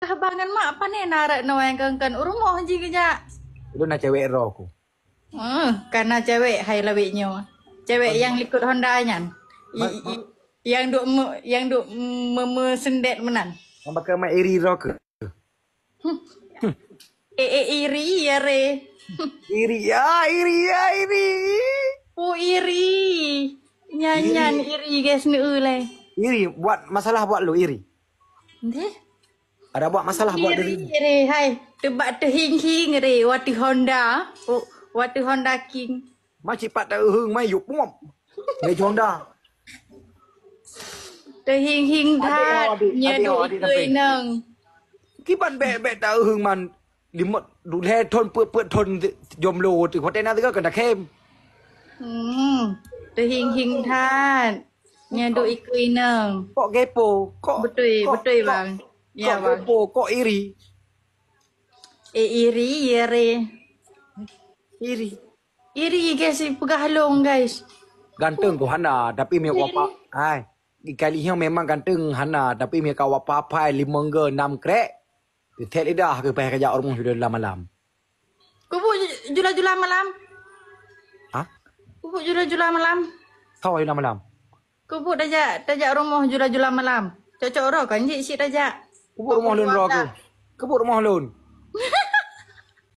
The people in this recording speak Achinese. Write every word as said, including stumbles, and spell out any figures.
abang ngon mak, pane na rot noe nyang kon-kon u rumoh jih geujak. Lôn na cewek droe ku. Hmm, kana cewek hai lawét nyoe. Cewek nyang likot Honda nyan. I, i, nyang duk me, nyang duk me, me sendet meunan. Nyang bakal mak iri droe keuh. Eh, eh, iri ya re. Iri ya, iri ya, iri. Oh, iri. Nyan, nyan iri guys, neu lai. Iri buat masalah buat lu iri. Deh. Ada buat masalah buat diri. Iri re hai. Teubat teuhing-hing re watèe Honda. Oh, watèe Honda King. Masih pat teuhing mai yuk pop. Ngai Honda. Teuhing-hing that. Nyan duk ikeu inong. Kiban bèk-bèk teuhing man. Limot dulhé thon peuet-peuet thon jomlo tu. Watèe na teuka keu dakhem. Hmm. Teuhing-hing that. Nyan duk ikeu inong. Kok gepo? Kok beutôi, kok, beutôi kok, bang. Ya kok bang. Gepo? Kok iri? Eh, iri ya re. Iri. Iri guys, peugah lôn guys. Ganteng keuh hana, tapi meuwapa. Hai. Di kali nyoe memang ganteng hana, tapi meuka wapa pai limong ge enam krek. Teutek lidah keuh payah kajak rumoh jula-jula malam. Kubu jula-jula malam. Hah? Kubu jula-jula malam. Sawa jula malam. Kubu tajak tajak rumoh jula-jula malam. Cocok roh kan jik sik tajak. Kubu rumoh lôn roh keuh. Kubu rumoh lôn.